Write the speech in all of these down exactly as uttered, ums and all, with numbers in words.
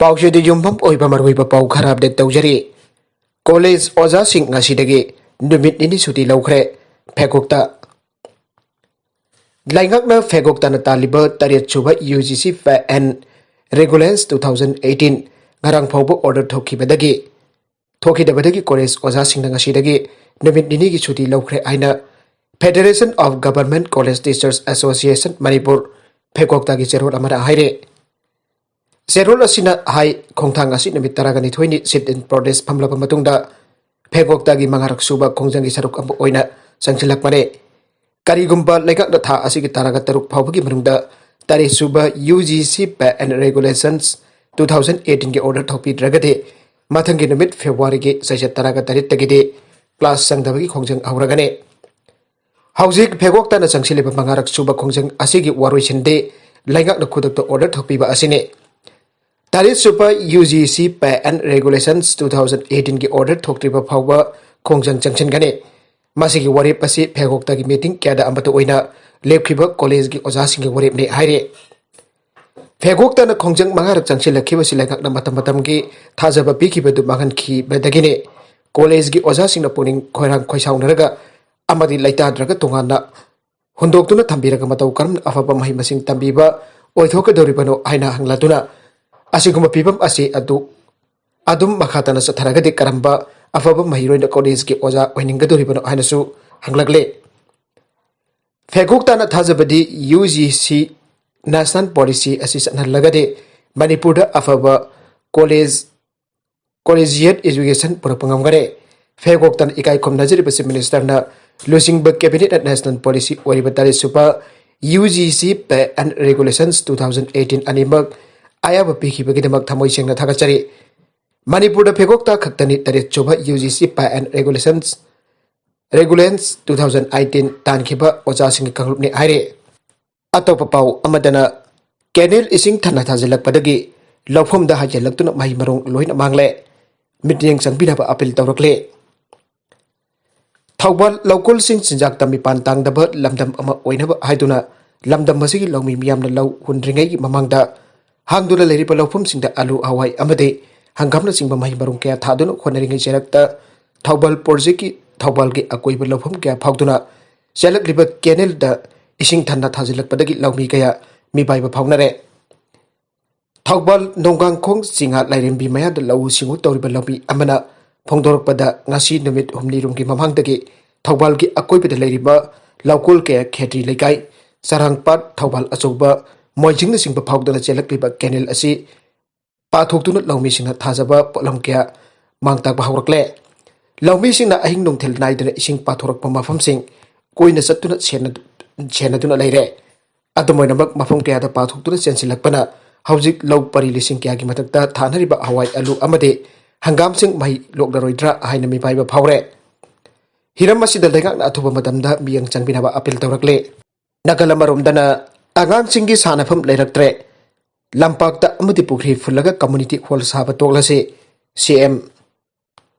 ꯄꯥꯎꯁꯤꯗ ꯌꯨꯝꯐꯝ ꯑꯣꯏꯕ ꯃꯔꯨꯑꯣꯏꯕ ꯄꯥꯎ ꯈꯔ ꯑꯞꯗꯦꯠ ꯇꯧꯖꯔꯤ꯫ ꯀꯣꯂꯦꯖ ꯑꯣꯖꯥꯁꯤꯡ ꯉꯁꯤꯗꯒꯤ ꯅꯨꯃꯤꯠ ꯅꯤꯅꯤ ꯁꯨꯇꯤ ꯂꯧꯈ꯭ꯔꯦ꯫ ꯐꯦꯒꯣꯛꯇ ꯂꯩꯉꯥꯛꯅ ꯐꯦꯒꯣꯛꯇꯅ ꯇꯥꯜꯂꯤꯕ ꯇꯔꯦꯠ ꯁꯨꯕ U G C pay and regulations two thousand eighteen ꯉꯔꯥꯡ ꯐꯥꯎꯕ ꯑꯣꯔꯗꯔ ꯊꯣꯛꯈꯤꯕꯗꯒꯤ ꯊꯣꯛꯈꯤꯗꯕꯗꯒꯤ ꯀꯣꯂꯦꯖ ꯑꯣꯖꯥꯁꯤꯡꯅ ꯉꯁꯤꯗꯒꯤ ꯅꯨꯃꯤꯠ ꯅꯤꯅꯤꯒꯤ ꯁꯨꯇꯤ ꯂꯧꯈ꯭ꯔꯦ ꯍꯥꯏꯅ Federation of Government College Teachers Association Manipur ꯐꯦꯒꯣꯛꯇꯒꯤ ꯆꯦꯔꯣꯜ ꯑꯃꯅ ꯍꯥꯏꯔꯦ꯫ ꯆꯦꯔꯣꯜ ꯑꯁꯤꯅ ꯍꯥꯏ, ꯈꯣꯡꯊꯥꯡ ꯑꯁꯤ ꯅꯨꯃꯤꯠ ꯇꯔꯥꯅꯤꯊꯣꯏꯅꯤ sit in protest ꯐꯝꯂꯕ ꯃꯇꯨꯡꯗ ꯐꯦꯒꯣꯛꯇꯒꯤ ꯃꯉꯥꯔꯛ ꯁꯨꯕ ꯈꯣꯡꯖꯪꯒꯤ ꯁꯔꯨꯛ ꯑꯃ ꯑꯣꯏꯅ ꯆꯪꯁꯤꯜꯂꯛꯄꯅꯦ꯫ ꯀꯔꯤꯒꯨꯝꯕ ꯂꯩꯉꯥꯛꯅ ꯊꯥ ꯑꯁꯤꯒꯤ ꯇꯔꯥꯒ ꯇꯔꯨꯛ ꯐꯥꯎꯕꯒꯤ ꯃꯅꯨꯡꯗ ꯇꯔꯦꯠ ꯁꯨꯕ U G C Pay and Regulations two thousand eighteen ꯒꯤ ꯑꯣꯔꯗꯔ ꯊꯣꯛꯄꯤꯗ꯭ꯔꯒꯗꯤ ꯃꯊꯪꯒꯤ ꯅꯨꯃꯤꯠ ꯐꯦꯕ꯭ꯔꯨꯋꯥꯔꯤꯒꯤ ꯆꯩꯆꯠ ꯇꯔꯥꯒ ꯇꯔꯦꯠꯇꯒꯤꯗꯤ ꯀ꯭ꯂꯥꯁ ꯆꯪꯗꯕꯒꯤ ꯈꯣꯡꯖꯪ ꯍꯧꯔꯒꯅꯤ꯫ ꯍꯧꯖꯤꯛ ꯐꯦꯒꯣꯛꯇꯅ ꯆꯪꯁꯤꯜꯂꯤꯕ ꯃꯉꯥꯔꯛ ꯁꯨꯕ ꯈꯣꯡꯖꯪ ꯑꯁꯤꯒꯤ ꯋꯥꯔꯣꯏꯁꯤꯟꯗꯤ ꯂꯩꯉꯥꯛꯅ ꯈꯨꯗꯛꯇ ꯑꯣꯔꯗꯔ ꯊꯣꯛꯄꯤꯕ ꯑꯁꯤꯅꯤ꯫ ꯇꯔꯦꯠ ꯁꯨꯕ U G C Pay and Regulations two thousand eighteen ꯒꯤ ꯑꯣꯔꯗꯔ ꯊꯣꯛꯇ꯭ꯔꯤꯕ ꯐꯥꯎꯕ ꯈꯣꯡꯖꯪ ꯆꯪꯁꯤꯟꯒꯅꯤ꯫ ꯃꯁꯤꯒꯤ ꯋꯥꯔꯦꯞ ꯑꯁꯤ ꯐꯦꯒꯣꯛꯇꯒꯤ ꯃꯤꯇꯤꯡ ꯀꯌꯥꯗ ꯑꯃꯠꯇ ꯑꯣꯏꯅ ꯂꯦꯞꯈꯤꯕ ꯀꯣꯂꯦꯖꯒꯤ ꯑꯣꯖꯥꯁꯤꯡꯒꯤ ꯋꯥꯔꯦꯞꯅꯤ ꯍꯥꯏꯔꯤ꯫ ꯐꯦꯒꯣꯛꯇꯅ ꯈꯣꯡꯖꯪ ꯃꯉꯥꯔꯛ ꯆꯪꯁꯤꯜꯂꯛꯈꯤꯕꯁꯤ ꯂꯩꯉꯥꯛꯅ ꯃꯇꯝ ꯃꯇꯝꯒꯤ ꯊꯥꯖꯕ ꯄꯤꯈꯤꯕꯗꯨ ꯃꯥꯡꯍꯟꯈꯤꯕꯗꯒꯤꯅꯤ꯫ ꯀꯣꯂꯦꯖꯒꯤ ꯑꯣꯖꯥꯁꯤꯡꯅ ꯄꯨꯛꯅꯤꯡ ꯈꯣꯏꯔꯥꯡ ꯈꯣꯏꯁꯥꯎꯅꯔꯒ ꯑꯃꯗꯤ ꯂꯩꯇꯥꯗ꯭ꯔꯒ ꯇꯣꯉꯥꯟꯅ ꯍꯨꯟꯗꯣꯛꯇꯨꯅ ꯊꯝꯕꯤꯔꯒ ꯃꯇꯧ ꯀꯔꯝꯅ ꯑꯐꯕ ꯃꯍꯩ ꯃꯁꯤꯡ ꯇꯝꯕꯤꯕ ꯑꯣꯏꯊꯣꯛꯀꯗꯧꯔꯤꯕꯅꯣ ꯍꯥꯏꯅ ꯍꯪꯂꯗꯨꯅ ꯑꯁꯤꯒꯨꯝꯕ ꯐꯤꯕꯝ ꯑꯁꯤ ꯑꯗꯨ ꯑꯗꯨꯝ ꯃꯈꯥ ꯇꯥꯅ ꯆꯠꯊꯔꯒꯗꯤ ꯀꯔꯝꯕ ꯑꯐꯕ ꯃꯍꯩꯔꯣꯏꯅ ꯀꯣꯂꯦꯖꯀꯤ ꯑꯣꯖꯥ ꯑꯣꯏꯅꯤꯡꯒꯗꯧꯔꯤꯕꯅꯣ ꯍꯥꯏꯅꯁꯨ ꯍꯪꯂꯛꯂꯦ꯫ ꯐꯦꯒꯣꯛꯇꯅ ꯊꯥꯖꯕꯗꯤ U G C National Policy ꯑꯁꯤ ꯆꯠꯍꯜꯂꯒꯗꯤ ꯃꯅꯤꯄꯨꯔꯗ ꯑꯐꯕ ꯀꯣꯂꯦꯖ, collegiate education ꯄꯨꯔꯛꯄ ꯉꯝꯒꯅꯤ꯫ ꯐꯦꯒꯣꯛꯇꯅ ꯏꯀꯥꯏ ꯈꯨꯝꯅꯖꯔꯤꯕ Chief Minister ꯅ ꯂꯨꯆꯤꯡꯕ cabinet ꯅ National Policy ꯑꯣꯏꯔꯤꯕ ꯇꯔꯦꯠ ꯁꯨꯕ U G C Pay and Regulations two thousand eighteen ꯑꯅꯤꯃꯛ ꯑꯌꯥꯕ ꯄꯤꯈꯤꯕꯒꯤꯗꯃꯛ ꯊꯃꯣꯏ ꯁꯦꯡꯅ ꯊꯥꯒꯠꯆꯔꯤ꯫ ꯃꯅꯤꯄꯨꯔꯗ ꯐꯦꯒꯣꯛꯇ ꯈꯛꯇꯅꯤ ꯇꯔꯦꯠ ꯁꯨꯕ U G C Pay and Regulations, Regulations two thousand eighteen ꯇꯥꯟꯈꯤꯕ ꯑꯣꯖꯥꯁꯤꯡꯒꯤ ꯀꯥꯡꯂꯨꯞꯅꯤ ꯍꯥꯏꯔꯤ꯫ ꯑꯇꯣꯞꯄ ꯄꯥꯎ ꯑꯃꯗꯅ ꯀꯦꯅꯦꯜ ꯏꯁꯤꯡ ꯊꯟꯅ ꯊꯥꯖꯤꯜꯂꯛꯄꯗꯒꯤ ꯂꯧꯐꯝꯗ ꯍꯥꯏꯖꯤꯜꯂꯛꯇꯨꯅ ꯃꯍꯩ ꯃꯔꯣꯡ ꯂꯣꯏꯅ ꯃꯥꯡꯂꯦ꯫ ꯃꯤꯠꯌꯦꯡ ꯆꯪꯕꯤꯅꯕ ꯑꯄꯤꯜ ꯇꯧꯔꯛꯂꯦ꯫ ꯊꯧꯕꯥꯜ ꯂꯧꯀꯣꯜꯁꯤꯡ ꯆꯤꯟꯖꯥꯛꯇ ꯃꯤꯄꯥꯟ ꯇꯥꯡꯗꯕ ꯂꯝꯗꯝ ꯑꯃ ꯑꯣꯏꯅꯕ ꯍꯥꯏꯗꯨꯅ ꯂꯝꯗꯝ ꯑꯁꯤꯒꯤ ꯂꯧꯃꯤ ꯃꯤꯌꯥꯝꯅ ꯂꯧ ꯍꯨꯟꯗ꯭ꯔꯤꯉꯩꯒꯤ ꯃꯃꯥꯡꯗ ꯍꯥꯡꯗꯨꯅ ꯂꯩꯔꯤꯕ ꯂꯧꯐꯝꯁꯤꯡꯗ ꯑꯂꯨ, ꯍꯋꯥꯏ ꯑꯃꯗꯤ ꯍꯪꯒꯥꯝꯅꯆꯤꯡꯕ ꯃꯍꯩ ꯃꯔꯣꯡ ꯀꯌꯥ ꯊꯥꯗꯨꯅ ꯍꯣꯠꯅꯔꯤꯉꯩ ꯆꯦꯂꯛꯇ ꯊꯧꯕꯥꯜ ꯄ꯭ꯔꯣꯖꯦꯛꯀꯤ ꯊꯧꯕꯥꯜꯒꯤ ꯑꯀꯣꯏꯕ ꯂꯧꯐꯝ ꯀꯌꯥ ꯐꯥꯎꯗꯨꯅ ꯆꯦꯜꯂꯛꯂꯤꯕ ꯀꯦꯅꯦꯜꯗ ꯏꯁꯤꯡ ꯊꯟꯅ ꯊꯥꯖꯤꯜꯂꯛꯄꯗꯒꯤ ꯂꯧꯃꯤ ꯀꯌꯥ ꯃꯤꯄꯥꯏꯕ ꯐꯥꯎꯅꯔꯦ꯫ ꯊꯧꯕꯥꯜ ꯅꯣꯡꯒꯥꯡꯈꯣꯡ ꯆꯤꯉꯥ ꯂꯥꯏꯔꯦꯝꯕꯤ ꯃꯌꯥꯗ ꯂꯧꯎ ꯁꯤꯡꯎ ꯇꯧꯔꯤꯕ ꯂꯧꯃꯤ ꯑꯃꯅ ꯐꯣꯡꯗꯣꯔꯛꯄꯗ, ꯉꯁꯤ ꯅꯨꯃꯤꯠ ꯍꯨꯝꯅꯤꯔꯣꯝꯒꯤ ꯃꯃꯥꯡꯗꯒꯤ ꯊꯧꯕꯥꯜꯒꯤ ꯑꯀꯣꯏꯕꯗ ꯂꯩꯔꯤꯕ ꯂꯧꯀꯣꯜ ꯀꯌꯥ, ꯈꯦꯇ꯭ꯔꯤ ꯂꯩꯀꯥꯏ, ꯆꯔꯥꯡꯄꯥꯠ, ꯊꯧꯕꯥꯜ ꯑꯆꯧꯕ, ꯃꯣꯏꯖꯤꯡꯅꯆꯤꯡꯕ ꯐꯥꯎꯗꯨꯅ ꯆꯦꯜꯂꯛꯂꯤꯕ ꯀꯦꯅꯦꯜ ꯑꯁꯤ ꯄꯥꯊꯣꯛꯇꯨꯅ ꯂꯧꯃꯤꯁꯤꯡꯅ ꯊꯥꯖꯕ ꯄꯣꯠꯂꯝ ꯀꯌꯥ ꯃꯥꯡ ꯇꯥꯛꯄ ꯍꯧꯔꯛꯂꯦ꯫ ꯂꯧꯃꯤꯁꯤꯡꯅ ꯑꯍꯤꯡ ꯅꯨꯡꯊꯤꯜ ꯅꯥꯏꯗꯅ ꯏꯁꯤꯡ ꯄꯥꯊꯣꯔꯛꯄ ꯃꯐꯝꯁꯤꯡ ꯀꯣꯏꯅ ꯆꯠꯇꯨꯅ ꯁꯦꯟꯅ-, ꯁꯦꯟꯅꯗꯨꯅ ꯂꯩꯔꯦ꯫ ꯑꯗꯨꯝ ꯑꯣꯏꯅꯃꯛ, ꯃꯐꯝ ꯀꯌꯥꯗ ꯄꯥꯊꯣꯛꯇꯨꯅ ꯆꯦꯟꯁꯤꯜꯂꯛꯄꯅ ꯍꯧꯖꯤꯛ ꯂꯧ ꯄꯔꯤ ꯂꯤꯁꯤꯡ ꯀꯌꯥꯒꯤ ꯃꯊꯛꯇ ꯊꯥꯅꯔꯤꯕ ꯍꯋꯥꯏ, ꯑꯂꯨ ꯑꯃꯗꯤ ꯍꯪꯒꯥꯝꯁꯤꯡ ꯃꯍꯩ ꯂꯣꯛꯂꯔꯣꯏꯗ꯭ꯔꯥ ꯍꯥꯏꯅ ꯃꯤꯄꯥꯏꯕ ꯐꯥꯎꯔꯦ꯫ ꯍꯤꯔꯝ ꯑꯁꯤꯗ ꯂꯩꯉꯥꯛꯅ ꯑꯊꯨꯕ ꯃꯇꯝꯗ ꯃꯤꯠꯌꯦꯡ ꯆꯪꯕꯤꯅꯕ ꯑꯄꯤꯜ ꯇꯧꯔꯛꯂꯦ꯫ ꯅꯥꯀꯜ ꯑꯃꯔꯣꯝꯗꯅ ꯑꯉꯥꯡꯁꯤꯡꯒꯤ ꯁꯥꯟꯅꯐꯝ ꯂꯩꯔꯛꯇ꯭ꯔꯦ꯫ ꯂꯝꯄꯥꯛꯇ ꯑꯃꯗꯤ ꯄꯨꯈ꯭ꯔꯤ ꯐꯨꯜꯂꯒ ꯀꯝꯃ꯭ꯌꯨꯅꯤꯇꯤ ꯍꯣꯜ ꯁꯥꯕ ꯇꯣꯛꯂꯁꯤ꯫ ꯁꯤ ꯑꯦꯝ꯫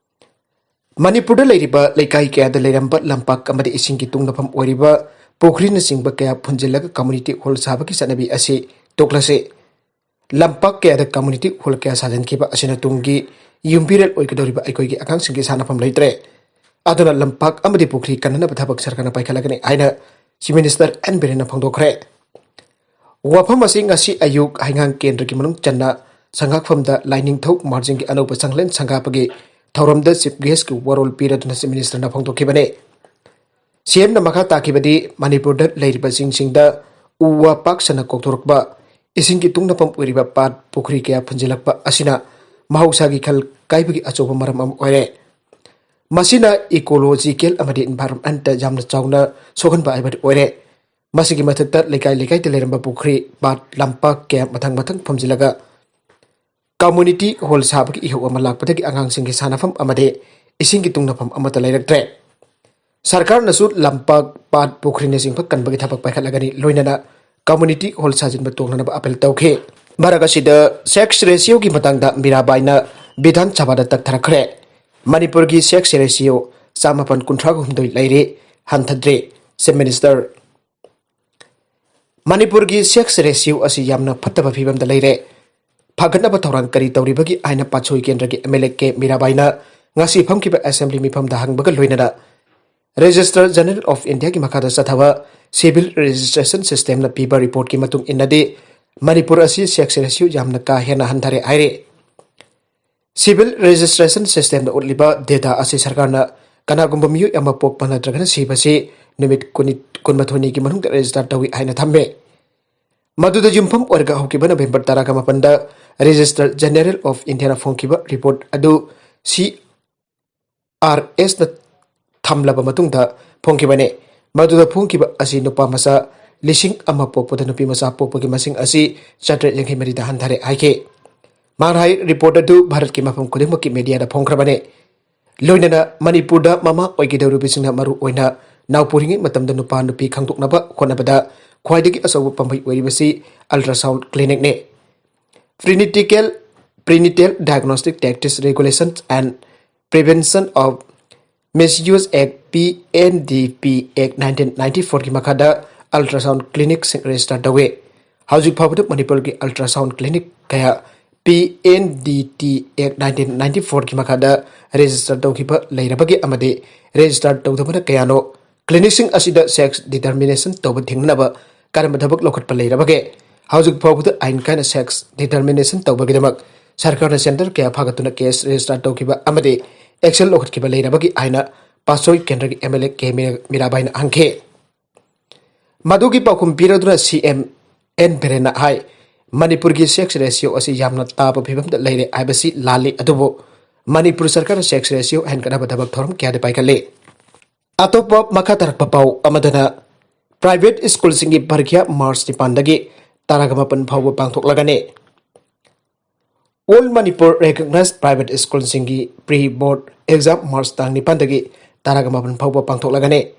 ꯃꯅꯤꯄꯨꯔꯗ ꯂꯩꯔꯤꯕ ꯂꯩꯀꯥꯏ ꯀꯌꯥꯗ ꯂꯩꯔꯝꯕ ꯂꯝꯄꯥꯛ ꯑꯃꯗꯤ ꯏꯁꯤꯡꯒꯤ ꯇꯨꯡꯅꯐꯝ ꯑꯣꯏꯔꯤꯕ ꯄꯨꯈ꯭ꯔꯤꯅꯆꯤꯡꯕ ꯀꯌꯥ ꯐꯨꯟꯖꯤꯜꯂꯒ ꯀꯝꯃ꯭ꯌꯨꯅꯤꯇꯤ ꯍꯣꯜ ꯁꯥꯕꯒꯤ ꯆꯠꯅꯕꯤ ꯑꯁꯤ ꯇꯣꯛꯂꯁꯤ꯫ ꯂꯝꯄꯥꯛ ꯀꯌꯥꯗ ꯀꯝꯃ꯭ꯌꯨꯅꯤꯇꯤ ꯍꯣꯜ ꯀꯌꯥ ꯁꯥꯖꯤꯟꯈꯤꯕ ꯑꯁꯤꯅ ꯇꯨꯡꯒꯤ ꯌꯨꯝꯕꯤꯔꯦꯜ ꯑꯣꯏꯒꯗꯧꯔꯤꯕ ꯑꯩꯈꯣꯏꯒꯤ ꯑꯉꯥꯡꯁꯤꯡꯒꯤ ꯁꯥꯟꯅꯐꯝ ꯂꯩꯇ꯭ꯔꯦ꯫ ꯑꯗꯨꯅ ꯂꯝꯄꯥꯛ ꯑꯃꯗꯤ ꯄꯨꯈ꯭ꯔꯤ ꯀꯟꯅꯅꯕ ꯊꯕꯛ ꯁꯔꯀꯥꯔꯅ ꯄꯥꯏꯈꯠꯂꯒꯅꯤ ꯍꯥꯏꯅ ꯆꯤꯐ ꯃꯤꯅꯤꯁꯇꯔ ꯑꯦꯟ ꯕꯤꯔꯦꯟꯅ ꯐꯣꯡꯗꯣꯛꯈ꯭ꯔꯦ꯫ ꯋꯥꯐꯝ ꯑꯁꯤ ꯉꯁꯤ ꯑꯌꯨꯛ ꯍꯩꯉꯥꯡ ꯀꯦꯟꯗ꯭ꯔꯒꯤ ꯃꯅꯨꯡ ꯆꯟꯅ ꯁꯪꯒꯥꯛꯐꯝꯗ ꯂꯥꯏꯅꯤꯡꯊꯧ ꯃꯥꯔꯖꯤꯡꯒꯤ ꯑꯅꯧꯕ ꯆꯪꯂꯦꯟ ꯁꯪꯒꯥꯕꯒꯤ ꯊꯧꯔꯝꯗ ꯆꯤꯐ ꯒꯦꯁꯀꯤ ꯋꯥꯔꯣꯜ ꯄꯤꯔꯗꯨꯅ ꯆꯤꯐ ꯃꯤꯅꯤꯁꯇꯔꯅ ꯐꯣꯡꯗꯣꯛꯈꯤꯕꯅꯤ꯫ ꯁꯤ ꯑꯦꯝꯅ ꯃꯈꯥ ꯇꯥꯈꯤꯕꯗꯤ, ꯃꯅꯤꯄꯨꯔꯗ ꯂꯩꯔꯤꯕ ꯆꯤꯡꯁꯤꯡꯗ ꯎ ꯋꯥ ꯄꯥꯛ ꯁꯟꯅ ꯀꯣꯛꯊꯣꯔꯛꯄ, ꯏꯁꯤꯡꯒꯤ ꯇꯨꯡꯅꯐꯝ ꯑꯣꯏꯔꯤꯕ ꯄꯥꯠ ꯄꯨꯈ꯭ꯔꯤ ꯀꯌꯥ ꯐꯨꯟꯖꯤꯜꯂꯛꯄ ꯑꯁꯤꯅ ꯃꯍꯧꯁꯥꯒꯤ ꯈꯜ ꯀꯥꯏꯕꯒꯤ ꯑꯆꯧꯕ ꯃꯔꯝ ꯑꯃ ꯑꯣꯏꯔꯦ꯫ ꯃꯁꯤꯅ ꯏꯀꯣꯂꯣꯖꯤꯀꯦꯜ ꯑꯃꯗꯤ ꯏꯟꯚꯥꯏꯔꯣꯟꯃꯦꯟꯇ ꯌꯥꯝꯅ ꯆꯥꯎꯅ ꯁꯣꯛꯍꯟꯕ ꯍꯥꯏꯕꯗꯨ ꯑꯣꯏꯔꯦ꯫ ꯃꯁꯤꯒꯤ ꯃꯊꯛꯇ ꯂꯩꯀꯥꯏ ꯂꯩꯀꯥꯏꯗ ꯂꯩꯔꯝꯕ ꯄꯨꯈ꯭ꯔꯤ, ꯄꯥꯠ, ꯂꯝꯄꯥꯛ ꯀꯌꯥ ꯃꯊꯪ ꯃꯊꯪ ꯐꯨꯝꯖꯤꯜꯂꯒ ꯀꯝꯃ꯭ꯌꯨꯅꯤꯇꯤ ꯍꯣꯜ ꯁꯥꯕꯒꯤ ꯏꯍꯧ ꯑꯃ ꯂꯥꯛꯄꯗꯒꯤ ꯑꯉꯥꯡꯁꯤꯡꯒꯤ ꯁꯥꯟꯅꯐꯝ ꯑꯃꯗꯤ ꯏꯁꯤꯡꯒꯤ ꯇꯨꯡꯅꯐꯝ ꯑꯃꯠꯇ ꯂꯩꯔꯛꯇ꯭ꯔꯦ꯫ ꯁꯔꯀꯥꯔꯅꯁꯨ ꯂꯝꯄꯥꯛ, ꯄꯥꯠ, ꯄꯨꯈ꯭ꯔꯤꯅꯆꯤꯡꯕ ꯀꯟꯕꯒꯤ ꯊꯕꯛ ꯄꯥꯏꯈꯠꯂꯒꯅꯤ, ꯂꯣꯏꯅꯅ ꯀꯝꯃ꯭ꯌꯨꯅꯤꯇꯤ ꯍꯣꯜ ꯁꯥꯖꯤꯟꯕ ꯇꯣꯛꯅꯅꯕ ꯑꯄꯤꯜ ꯇꯧꯈꯤ꯫ ꯃꯔꯛ ꯑꯁꯤꯗ ꯁꯦꯛꯁ ꯔꯦꯁꯤꯌꯣꯒꯤ ꯃꯇꯥꯡꯗ ꯃꯤꯔꯥꯕꯥꯏꯅ ꯕꯤꯙꯥꯟ ꯁꯚꯥꯗ ꯇꯛꯊꯔꯛꯈ꯭ꯔꯦ꯫ ꯃꯅꯤꯄꯨꯔꯒꯤ ꯁꯦꯛꯁ ꯔꯦꯁꯤꯌꯣ ꯆꯥꯃꯥꯄꯟ ꯀꯨꯟꯊ꯭ꯔꯥꯒ ꯍꯨꯝꯗꯣꯏ ꯂꯩꯔꯦ, ꯍꯟꯊꯗ꯭ꯔꯦ꯫ Chief minister. ꯃꯅꯤꯄꯨꯔꯒꯤ ꯁꯦꯛꯁ ꯔꯦꯁꯤꯌꯣ ꯑꯁꯤ ꯌꯥꯝꯅ ꯐꯠꯇꯕ ꯐꯤꯕꯝꯗ ꯂꯩꯔꯦ꯫ ꯐꯒꯠꯅꯕ ꯊꯧꯔꯥꯡ ꯀꯔꯤ ꯇꯧꯔꯤꯕꯒꯦ ꯍꯥꯏꯅ ꯄꯥꯠꯁꯣꯏ ꯀꯦꯟꯗ꯭ꯔꯒꯤ ꯑꯦꯝ ꯑꯦꯜ ꯑꯦ ꯀꯦ ꯃꯤꯔꯥꯕꯥꯏꯅ ꯉꯁꯤ ꯐꯝꯈꯤꯕ ꯑꯦꯁꯦꯝꯕ꯭ꯂꯤ ꯃꯤꯐꯝꯗ ꯍꯪꯕꯒ ꯂꯣꯏꯅꯅ ꯔꯦꯖꯤꯁꯇꯔ ꯖꯦꯅꯔꯦꯜ ꯑꯣꯐ ꯏꯟꯗꯤꯌꯥꯒꯤ ꯃꯈꯥꯗ ꯆꯠꯊꯕ ꯁꯤꯚꯤꯜ ꯔꯦꯖꯤꯁꯇ꯭ꯔꯦꯁꯟ ꯁꯤꯁꯇꯦꯝꯅ ꯄꯤꯕ ꯔꯤꯄꯣꯔꯠꯀꯤ ꯃꯇꯨꯡ ꯏꯟꯅꯗꯤ ꯃꯅꯤꯄꯨꯔ ꯑꯁꯤ ꯁꯦꯛꯁ ꯔꯦꯁꯤꯌꯣ ꯌꯥꯝꯅ ꯀꯥ ꯍꯦꯟꯅ ꯍꯟꯊꯔꯦ ꯍꯥꯏꯔꯤ꯫ ꯁꯤꯚꯤꯜ ꯔꯦꯖꯤꯁꯇ꯭ꯔꯦꯁꯟ ꯁꯤꯁꯇꯦꯝꯗ ꯎꯠꯂꯤꯕ ꯗꯦꯇꯥ ꯑꯁꯤ ꯁꯔꯀꯥꯔꯅ ꯀꯅꯥꯒꯨꯝꯕ ꯃꯤꯑꯣꯏ ꯑꯃ ꯄꯣꯛꯄ ꯅꯠꯇ꯭ꯔꯒꯅ ꯁꯤꯕꯁꯤ ꯅꯨꯃꯤꯠ ꯀꯨꯟꯅꯤ-, ꯀꯨꯟꯃꯥꯊꯣꯏꯅꯤꯒꯤ ꯃꯅꯨꯡꯗ ꯔꯦꯖꯤꯁꯇꯥꯔ ꯇꯧꯏ ꯍꯥꯏꯅ ꯊꯝꯃꯦ꯫ ꯃꯗꯨꯗ ꯌꯨꯝꯐꯝ ꯑꯣꯏꯔꯒ ꯍꯧꯈꯤꯕ ꯅꯕꯦꯝꯕꯔ ꯇꯔꯥꯒ ꯃꯥꯄꯟꯗ ꯔꯦꯖꯤꯁꯇꯔ ꯖꯦꯅꯔꯦꯜ ꯑꯣꯐ ꯏꯟꯗꯤꯌꯥꯅ ꯐꯣꯡꯈꯤꯕ ꯔꯤꯄꯣꯔꯠ ꯑꯗꯨ ꯁꯤ ꯑꯥꯔ ꯑꯦꯁꯅ ꯊꯝꯂꯕ ꯃꯇꯨꯡꯗ ꯐꯣꯡꯈꯤꯕꯅꯤ꯫ ꯃꯗꯨꯗ ꯐꯣꯡꯈꯤꯕ ꯑꯁꯤ ꯅꯨꯄꯥ ꯃꯆꯥ ꯂꯤꯁꯤꯡ ꯑꯃ ꯄꯣꯛꯄꯗ ꯅꯨꯄꯤ ꯃꯆꯥ ꯄꯣꯛꯄꯒꯤ ꯃꯁꯤꯡ ꯑꯁꯤ ꯆꯥꯇ꯭ꯔꯦꯠ ꯌꯥꯡꯈꯩ ꯃꯔꯤꯗ ꯍꯟꯊꯔꯦ ꯍꯥꯏꯈꯤ꯫ ꯃꯥꯅ ꯍꯥꯏ, ꯔꯤꯄꯣꯔꯠ ꯑꯗꯨ ꯚꯥꯔꯠꯀꯤ ꯃꯐꯝ ꯈꯨꯗꯤꯡꯃꯛꯀꯤ ꯃꯦꯗꯤꯌꯥꯗ ꯐꯣꯡꯈ꯭ꯔꯕꯅꯤ꯫ ꯂꯣꯏꯅꯅ ꯃꯅꯤꯄꯨꯔꯗ ꯃꯃꯥ ꯑꯣꯏꯒꯗꯧꯔꯤꯕꯁꯤꯡꯅ ꯃꯔꯨ ꯑꯣꯏꯅ ꯅꯥꯎꯄꯨꯔꯤꯉꯩ ꯃꯇꯝꯗ ꯅꯨꯄꯥ ꯅꯨꯄꯤ ꯈꯪꯗꯣꯛꯅꯕ ꯍꯣꯠꯅꯕꯗ ꯈ꯭ꯋꯥꯏꯗꯒꯤ ꯑꯆꯧꯕ ꯄꯥꯝꯕꯩ ꯑꯣꯏꯔꯤꯕꯁꯤ ultrasound clinicꯅꯤ꯫ Prenatal, Prenatal Diagnostic Tactics Regulations and Prevention of Misuse Act, P N D P Act nineteen ninety fourꯒꯤ ꯃꯈꯥꯗ ultrasound clinicꯁꯤꯡ register ꯇꯧꯏ꯫ ꯍꯧꯖꯤꯛ ꯐꯥꯎꯕꯗ ꯃꯅꯤꯄꯨꯔꯒꯤ ultrasound clinic ꯀꯌꯥ P N D T Act nineteen ninety fourꯒꯤ ꯃꯈꯥꯗ register ꯇꯧꯈꯤꯕ ꯂꯩꯔꯕꯒꯦ ꯑꯃꯗꯤ register ꯇꯧꯗꯕꯅ ꯀꯌꯥꯅꯣ? Clinicꯁꯤꯡ ꯑꯁꯤꯗ sex determination ꯇꯧꯕ ꯊꯤꯡꯅꯅꯕ ꯀꯔꯝꯕ ꯊꯕꯛ ꯂꯧꯈꯠꯄ ꯂꯩꯔꯕꯒꯦ? ꯍꯧꯖꯤꯛ ꯐꯥꯎꯕꯗ ꯑꯥꯏꯟ ꯀꯥꯏꯅ sex determination ꯇꯧꯕꯒꯤꯗꯃꯛ ꯁꯔꯀꯥꯔꯅ center ꯀꯌꯥ ꯐꯥꯒꯠꯇꯨꯅ case register ꯇꯧꯈꯤꯕ ꯑꯃꯗꯤ action ꯂꯧꯈꯠꯈꯤꯕ ꯂꯩꯔꯕꯒꯦ ꯍꯥꯏꯅ ꯄꯥꯠꯁꯣꯏ ꯀꯦꯟꯗ꯭ꯔꯒꯤ M L A ꯀꯦ ꯃꯤ-, ꯃꯤꯔꯥꯕꯥꯏꯅ ꯍꯪꯈꯤ꯫ ꯃꯗꯨꯒꯤ ꯄꯥꯎꯈꯨꯝ ꯄꯤꯔꯗꯨꯅ C M N ꯕꯤꯔꯦꯟꯅ ꯍꯥꯏ, ꯃꯅꯤꯄꯨꯔꯒꯤ sex ratio ꯑꯁꯤ ꯌꯥꯝꯅ ꯇꯥꯕ ꯐꯤꯕꯝꯗ ꯂꯩꯔꯦ ꯍꯥꯏꯕꯁꯤ ꯂꯥꯜꯂꯤ, ꯑꯗꯨꯕꯨ ꯃꯅꯤꯄꯨꯔ ꯁꯔꯀꯥꯔꯅ sex ratio ꯍꯦꯟꯒꯠꯅꯕ ꯊꯕꯛ ꯊꯧꯔꯝ ꯀꯌꯥꯗꯤ ꯄꯥꯏꯈꯠꯂꯤ꯫ ꯑꯇꯣꯞꯄ ꯃꯈꯥ ꯇꯥꯔꯛꯄ ꯄꯥꯎ ꯑꯃꯗꯅ, private schoolꯁꯤꯡꯒꯤ ꯄꯔꯤꯈ꯭ꯌꯥ March ꯅꯤꯄꯥꯟꯗꯒꯤ ꯇꯔꯥꯒ ꯃꯥꯄꯟ ꯐꯥꯎꯕ ꯄꯥꯡꯊꯣꯛꯂꯒꯅꯤ꯫ All Manipur Recognized Private Schoolꯁꯤꯡꯒꯤ pre board exam March ꯇꯥꯡ ꯅꯤꯄꯥꯟꯗꯒꯤ ꯇꯔꯥꯒ ꯃꯥꯄꯟ ꯐꯥꯎꯕ ꯄꯥꯡꯊꯣꯛꯂꯒꯅꯤ꯫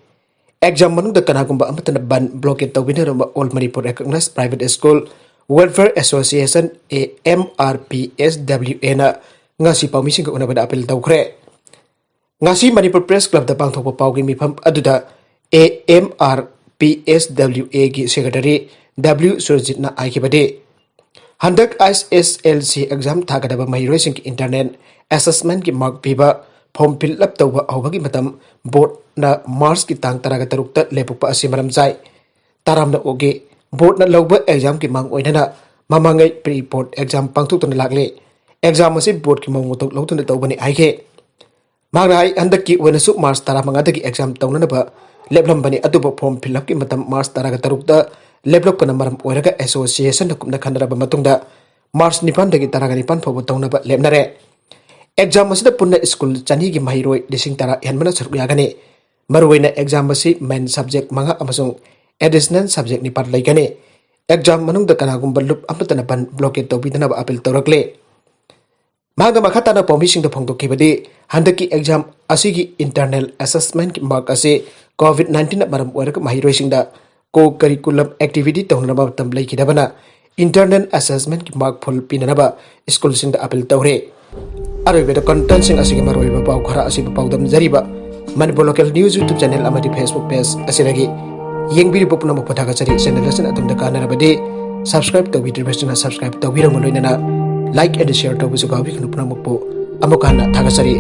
Exam ꯃꯅꯨꯡꯗ ꯀꯅꯥꯒꯨꯝꯕ ꯑꯃꯠꯇꯅ ꯕꯟ blockade ꯇꯧꯕꯤꯅꯔꯨꯕ All Manipur Recognized Private School Welfare Association, A M R P S W Aꯅ ꯉꯁꯤ ꯄꯥꯎꯃꯤꯁꯤꯡꯒ ꯎꯅꯕꯗ appeal ꯇꯧꯈ꯭ꯔꯦ꯫ ꯉꯁꯤ ꯃꯅꯤꯄꯨꯔ Press Clubꯇ ꯄꯥꯡꯊꯣꯛꯄ ꯄꯥꯎꯒꯤ ꯃꯤꯐꯝ ꯑꯗꯨꯗ A M R P S W A ꯒꯤ Secretary W ꯁꯨꯔꯖꯤꯠꯅ ꯍꯥꯏꯈꯤꯕꯗꯤ, ꯍꯟꯗꯛ S S L C exam ꯊꯥꯒꯗꯕ ꯃꯍꯩꯔꯣꯏꯁꯤꯡꯒꯤ internal assessment ꯀꯤ mark ꯄꯤꯕ form fill up ꯇꯧꯕ ꯍꯧꯕꯒꯤ ꯃꯇꯝ board ꯅ March ꯀꯤ ꯇꯥꯡ ꯇꯔꯥꯒ ꯇꯔꯨꯛꯇ ꯂꯦꯞꯄꯛꯄ ꯑꯁꯤ ꯃꯔꯝ ꯆꯥꯏ꯫ ꯇꯔꯥꯝꯅ ꯑꯣꯛꯒꯦ꯫ Board ꯅ ꯂꯧꯕ exam ꯒꯤ ꯃꯥꯡ ꯑꯣꯏꯅꯅ ꯃꯃꯥꯡꯉꯩ pre board exam ꯄꯥꯡꯊꯣꯛꯇꯨꯅ ꯂꯥꯛꯂꯤ꯫ Exam ꯑꯁꯤ board ꯀꯤ ꯃꯑꯣꯡ ꯃꯇꯧ ꯂꯧꯗꯨꯅ ꯇꯧꯕꯅꯤ ꯍꯥꯏꯈꯤ꯫ ꯃꯍꯥꯛꯅ ꯍꯥꯏ, ꯍꯟꯗꯛꯀꯤ ꯑꯣꯏꯅꯁꯨ March ꯇꯔꯥꯃꯉꯥꯗꯒꯤ exam ꯇꯧꯅꯅꯕ ꯂꯦꯞꯂꯝꯕꯅꯤ, ꯑꯗꯨꯕꯨ form fill up ꯀꯤ ꯃꯇꯝ March ꯇꯔꯥꯒ ꯇꯔꯨꯛꯇ ꯂꯦꯞꯂꯛꯄꯅ ꯃꯔꯝ ꯑꯣꯏꯔꯒ association ꯅ ꯀꯨꯞꯅ ꯈꯟꯅꯔꯕ ꯃꯇꯨꯡꯗ March ꯅꯤꯄꯥꯟꯗꯒꯤ ꯇꯔꯥꯒ ꯅꯤꯄꯥꯟ ꯐꯥꯎꯕ ꯇꯧꯅꯕ ꯂꯦꯞꯅꯔꯦ꯫ Exam ꯑꯁꯤꯗ ꯄꯨꯟꯅ school ꯆꯅꯤꯒꯤ ꯃꯍꯩꯔꯣꯏ ꯂꯤꯁꯤꯡ ꯇꯔꯥ ꯍꯦꯟꯕꯅ ꯁꯔꯨꯛ ꯌꯥꯒꯅꯤ꯫ ꯃꯔꯨꯑꯣꯏꯅ exam ꯑꯁꯤ main subject ꯃꯉꯥ ꯑꯃꯁꯨꯡ additional subject ꯅꯤꯄꯥꯟ ꯂꯩꯒꯅꯤ꯫ Exam ꯃꯅꯨꯡꯗ ꯀꯅꯥꯒꯨꯝꯕ ꯂꯨꯞ ꯑꯃꯠꯇꯅ ꯕꯟ blockade ꯇꯧꯕꯤꯗꯅꯕ appeal ꯇꯧꯔꯛꯂꯤ꯫ ꯃꯍꯥꯛꯅ ꯃꯈꯥ ꯇꯥꯅ ꯄꯥꯎꯃꯤꯁꯤꯡꯗ ꯐꯣꯡꯗꯣꯛꯈꯤꯕꯗꯤ, ꯍꯟꯗꯛꯀꯤ exam ꯑꯁꯤꯒꯤ internal assessment ꯀꯤ mark ꯑꯁꯤ COVID nineteen ꯅ ꯃꯔꯝ ꯑꯣꯏꯔꯒ ꯃꯍꯩꯔꯣꯏꯁꯤꯡꯗ co-curriculum activity ꯇꯧꯅꯅꯕ ꯃꯇꯝ ꯂꯩꯈꯤꯗꯕꯅ internal assessment ꯀꯤ mark full ꯄꯤꯅꯅꯕ school ꯁꯤꯡꯗ appeal ꯇꯧꯔꯦ꯫ ꯑꯔꯣꯏꯕꯗ content ꯁꯤꯡ ꯑꯁꯤꯒꯤ ꯃꯔꯨꯑꯣꯏꯕ ꯄꯥꯎ ꯈꯔ ꯑꯁꯤꯕꯨ ꯄꯥꯎꯗꯝꯖꯔꯤꯕ Manipur Local News YouTube channel ꯑꯃꯗꯤ Facebook page ꯑꯁꯤꯗꯒꯤ ꯌꯦꯡꯕꯤꯔꯤꯕ ꯄꯨꯝꯅꯃꯛꯄꯨ ꯊꯥꯒꯠꯆꯔꯤ꯫ Channel ꯑꯁꯤꯅ ꯑꯗꯣꯝꯗ ꯀꯥꯟꯅꯔꯕꯗꯤ subscribe ꯇꯧꯕꯤꯗ꯭ꯔꯤꯕꯁꯤꯡꯅ subscribe ꯇꯧꯕꯤꯔꯝꯃꯨ, ꯂꯣꯏꯅꯅ like and share ꯇꯧꯕꯁꯨ ꯀꯥꯎꯕꯤꯒꯅꯨ꯫ ꯄꯨꯝꯅꯃꯛꯄꯨ ꯑꯃꯨꯛ ꯍꯟꯅ ꯊꯥꯒꯠꯆꯔꯤ꯫